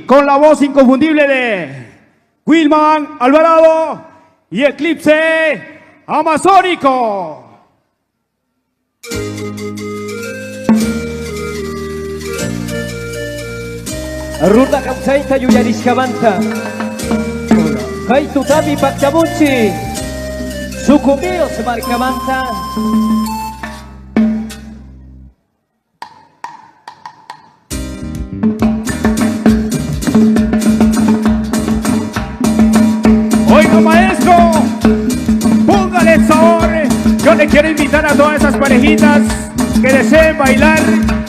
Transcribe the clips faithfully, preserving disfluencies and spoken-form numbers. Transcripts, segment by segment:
Con la voz inconfundible de Wilman Alvarado y Eclipse Amazónico. Runa kawsayta yuyariskamanta, kay tutapi paktamunchi Sucumbíos markamanta. Oiga, maestro, póngale sabor. Yo le quiero invitar a todas esas parejitas que deseen bailar,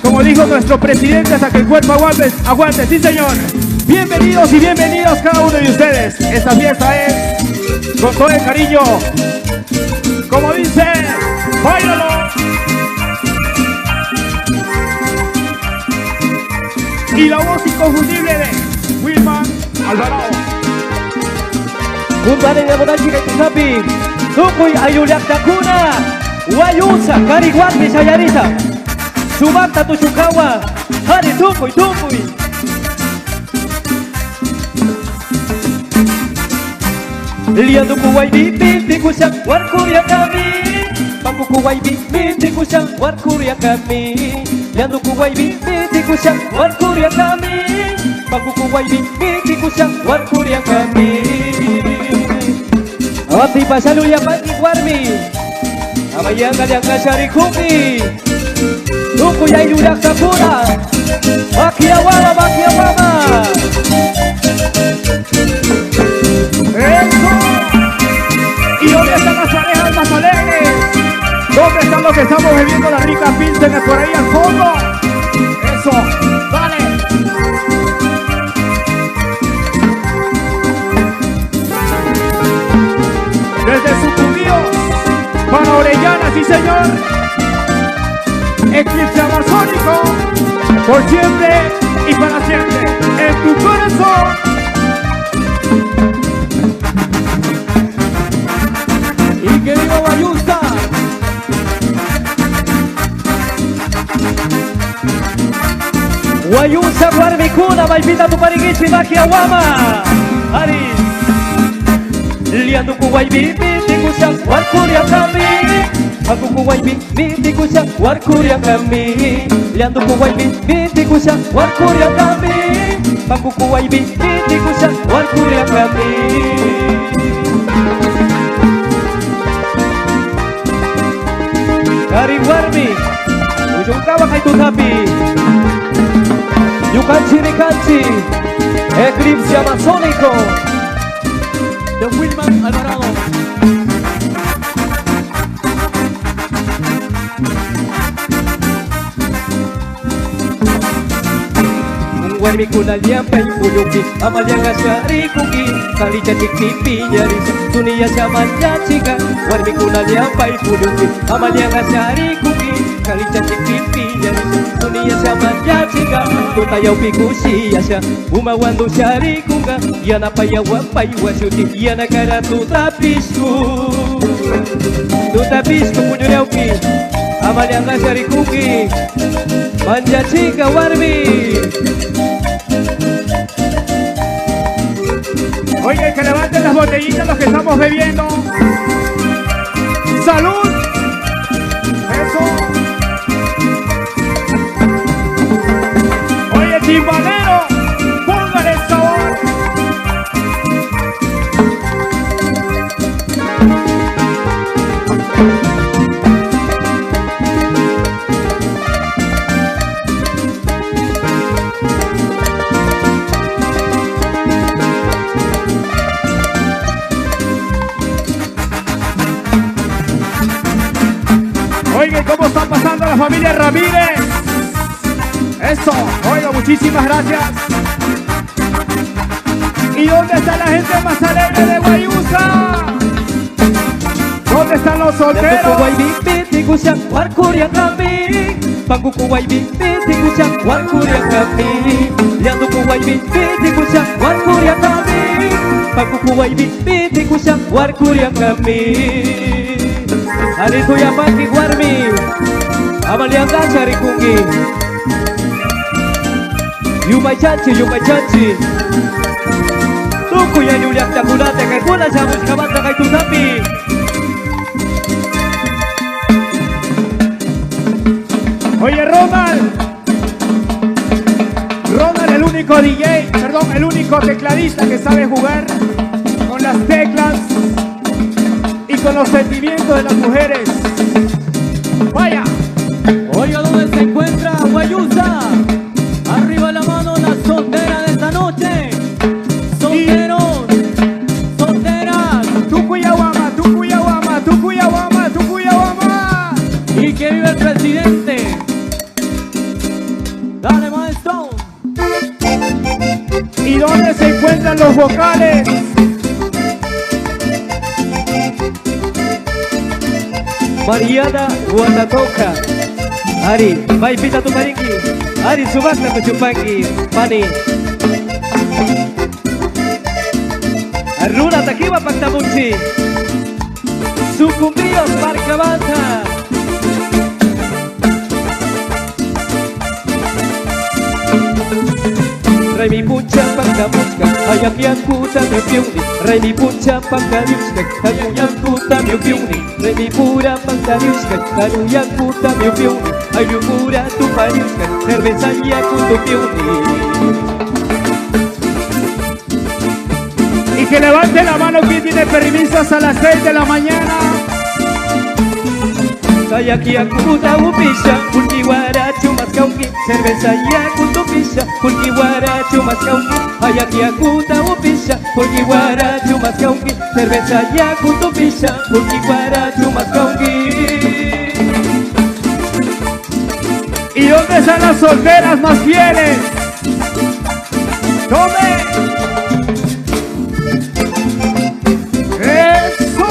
como dijo nuestro presidente, hasta que el cuerpo aguante, aguante, sí señor. Bienvenidos y bienvenidas cada uno de ustedes. Esta fiesta es con todo el cariño. Como dice, báilalo. Y la voz inconfundible de Wilman Alvarado. Kumpanay, yamunanchik kay tutapi, tukuy ayllu llaktakuna, wayusa, kari warmi sayarisa, sumanta tushunkawa, ari tukuy, tukuy. Llantukuwaypi mintikushan warkuriakami. Pankukuwaypi mintikushan warkuriakami. Llantukuwaypi mintikushan warkuriakami. Pankukuwaypi mintikushan warkuriakami. Awati pasha llullapanki warmi. Ama yanka yanka sharikunki. Tukuy ayllu llaktakuna. Makiawama, makiawama. Eso. ¿Y dónde están las parejas más alegres? ¿Dónde están los que estamos bebiendo la rica pilsen por ahí al fondo? Eso. Dale. Desde Sucumbíos para Orellana, sí señor. Eclipse Amazónico, por siempre y para siempre, en tu corazón. Y que viva Wayusa. Wayusa warmikuna, maypita tuparikichi, makiawama. Ari. Llantukuwaypi mintikushan warkuriakami. Pankukuwaypi mintikushan warkuriakami. Llantukuwaypi mintikushan warkuriakami. Pankukuwaypi mintikushan warkuriakami. Kari warmi, ullunkawa kay tutapi. Ñukanchikmi kanchik Eclipse Amazónico. De Wilman Alvarado. Warmikuna llampay puyupi, ama llanka sharikunki, kalicha chikpi piñarisa, suniyasha manllachinka. Warmikuna llampay puyupi, ama llanka sharikunki, kalicha chikpi piñarisa, suniyasha manllachinka. Tuta yawpi kushiyasha, uma wandu sharikunka, yanapaya wampay washuti, yanakara tuta pishku. Tuta pishku puñu yawpi, ama llanka sharikunki. Manllachinka warmi. Oiga, que levanten las botellitas los que estamos bebiendo. ¡Salud! Eso. Oye, timbalero, póngale el sabor. Oiga, ¿cómo está pasando la familia Ramírez? Eso, oiga, muchísimas gracias. ¿Y dónde está la gente más alegre de Wayusa? ¿Dónde están los solteros? Llantukuwaypi mintikushan warkuriakami. Pankukuwaypi mintikushan warkuriakami. Llantukuwaypi mintikushan warkuriakami. Pankukuwaypi mintikushan warkuriakami. Alli tuyapanki warmi, ama llanka sharikunki. Yupaychanchi, yupaychanchi. Tukuy ayllu llaktakunata kaykuna shamushkamanta kay tutapi. Oye, Ronald. Ronald, el único D J, perdón, el único tecladista que sabe jugar con las teclas y con los sentimientos de las mujeres. Vaya. Oiga, ¿dónde se encuentra Guayusa? Arriba la mano, la soltera de esta noche. Solteros, solteras. Tukuy awama, tukuy awama, tukuy awama, tukuy awama. Y que viva el presidente. Dale, maestro. ¿Y dónde se encuentran los vocales? Mariana Guatatoca. Ari, maypita tuparinki. Ari, sumakta chupanki, pani. Runa takiwa paktamunchi. Sucumbíos marcamanta. Raymi puncha paktamushka, ayaq yakuta mi upyuni. Raymi puncha paktamushka, ayaq yakuta mi upyuni. Raymi pura paktamushka, karu yakuta mi upyuni. Ayllu pura tupamushka, cerveza yakuta upyuni. Y que levante la mano quien tiene permiso hasta las seis de la mañana. Ayaq yakuta upisha, pulki warachu maskaunki. Cerveza yakuta upisha, pulki warachu maskaunki. Ayaq yakuta upisha, pulki warachu maskaunki. Cerveza yakuta upisha, pulki warachu maskaunki. ¿Y dónde están las solteras más fieles? ¡Tome! ¡Eso!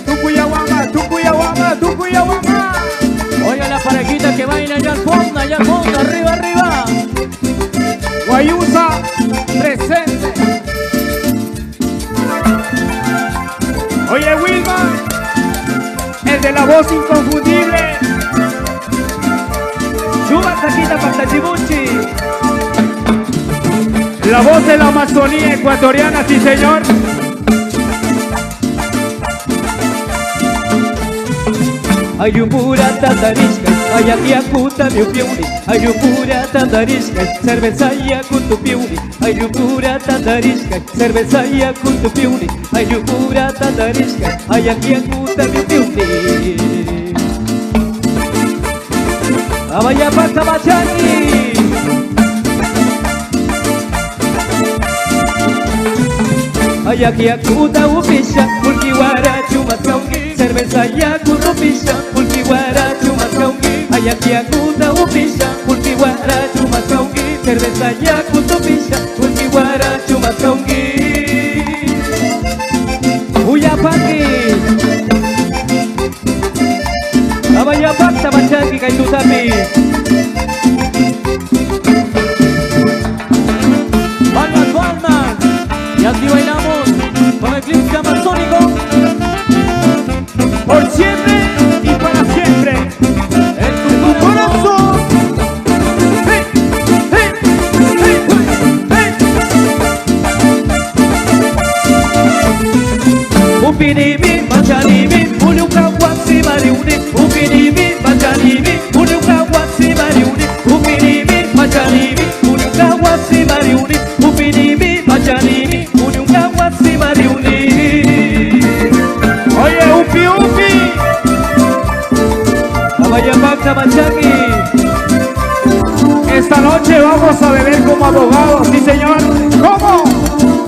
Tukuy awama, tukuy awama, tukuy awama. Oiga la parejita que baila allá al fondo, allá al fondo, arriba, arriba. Guayusa, presente. Oye, Wilma, el de la voz inconfundible. Suba, saquita, pata chibuchi. La voz de la Amazonía ecuatoriana, sí, señor. Ayllu pura tantarishka, ayaq yakuta mi upyuni. Ayllu pura tantarishka, cerveza yakuta upyuni. Ayllu pura tantarishka, cerveza yakuta upyuni. Ayllu pura tantarishka, ayaq yakuta mi upyuni. Amaya pakta machani. Ayaq yakuta upisha, pulki warachu maskaunki. Cerveza yakuta upisha, pulki warachu maskaunki. Ayaq yakuta upisha, pulki warachu maskaunki. Cerveza yakuta upisha, pulki warachu maskaunki. Uyapanki. Amaya pakta machani kay tutapi. Palmas, palmas. Y así bailamos con el clima amazónico. Por siempre y para siempre. En tu corazón. Hey, hey, hey, hey. Upinimi, machanimi, puñunka wasi mariuni. Upinimi, machanimi, puñunka wasi mariuni. Upinimi, machanimi, puñunka wasi mariuni. Upinimi, machanimi, puñunka wasi mariuni. Oye, upi, upi. Amaya pakta machani. Esta noche vamos a beber como abogados, sí, señor. ¿Cómo?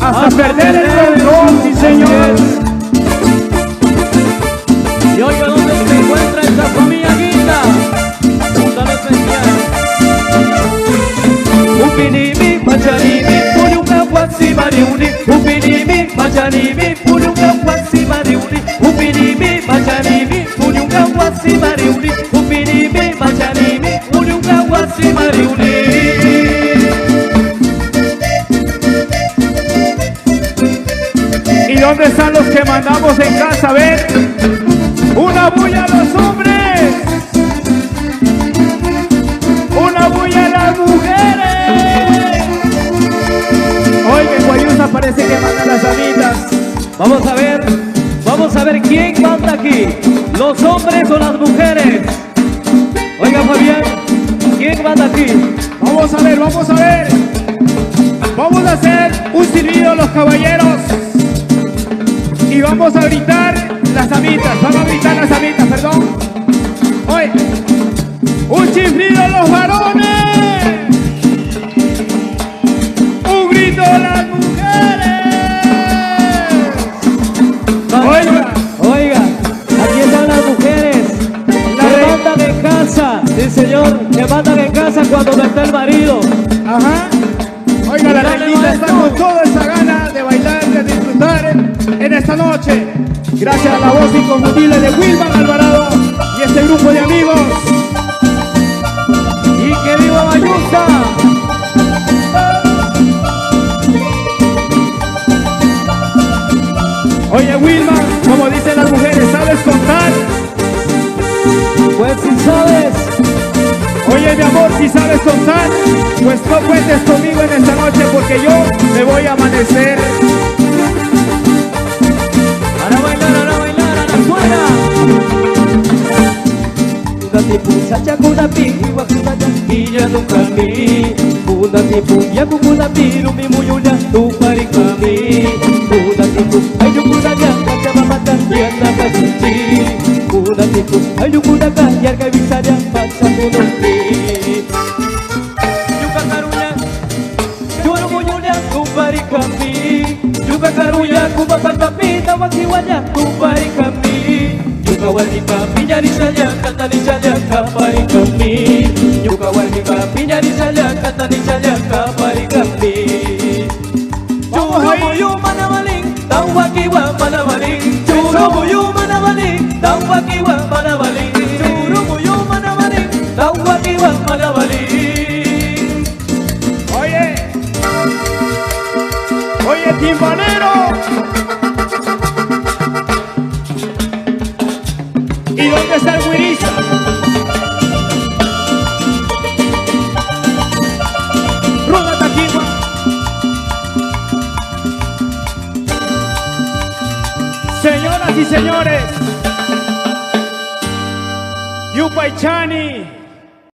Hasta perder el control, sí, señor. Así es. Y oiga, ¿dónde se encuentra esa familia linda? Un saludo especial. Upinimi, machanimi, puñunka wasi mariuni. Upinimi, machanimi, puñunka wasi mariuni. Upinimi, machanimi, puñunka wasi mariuni. Upinimi, machanimi, puñunka wasi mariuni. ¿Y dónde están los que mandamos en casa? A ver, una bulla a los hombres, una bulla a las mujeres. Parece que mandan las damitas. Vamos a ver, vamos a ver quién manda aquí, los hombres o las mujeres. Oiga, Fabián, ¿quién manda aquí? Vamos a ver, vamos a ver. Vamos a hacer un silbido los caballeros. Y vamos a gritar las damitas. Van a gritar las damitas, perdón. Oye, un chiflido los varones. Un grito las mujeres. Oiga. Oiga, aquí están las mujeres. La que re- mandan en casa. Sí, señor, que mandan en casa cuando no está el marido. Ajá. Oiga, la reinita está con toda esa gana de bailar, de disfrutar en esta noche. Gracias a la voz inconfundible de Wilman Alvarado y este grupo de amigos. Y que viva Bayunta. Oye, Wilman, como dicen las mujeres, ¿sabes contar? Pues si sabes. Oye, mi amor, si sabes contar, pues no cuentes conmigo en esta noche porque yo me voy a amanecer. Para bailar, para bailar, a la suegra. Kunan tiempo sachakunapi, wiwakunalla illatukami. Kunan tiempo yakukunapi, lumi muyulla tuparikami. Kunan tiempo ayllukunalla Pachamamata yanapashunchik. Kunan tiempo ayllukunaka yarkay wiksalla pachakunapi. Ñuka karulla, churu muyulla tuparikami. Ñuka karulla, kuma patapi tawa kiwalla tuparikami. Ñuka warmipa piñarishalla, katanishalla kaparikami. Ñuka warmipa piñarishalla, katanishalla kaparikami. Churu muyu mana valin, tawa kiwa mana valin. Churu muyu mana valin, tawa kiwa mana valin. Churu muyu mana valin, tawa kiwa mana valin. Oye, oye, timbanero. ¿Y dónde está el güirizo? Ruda Taquigua. Señoras y señores, Yupaychani.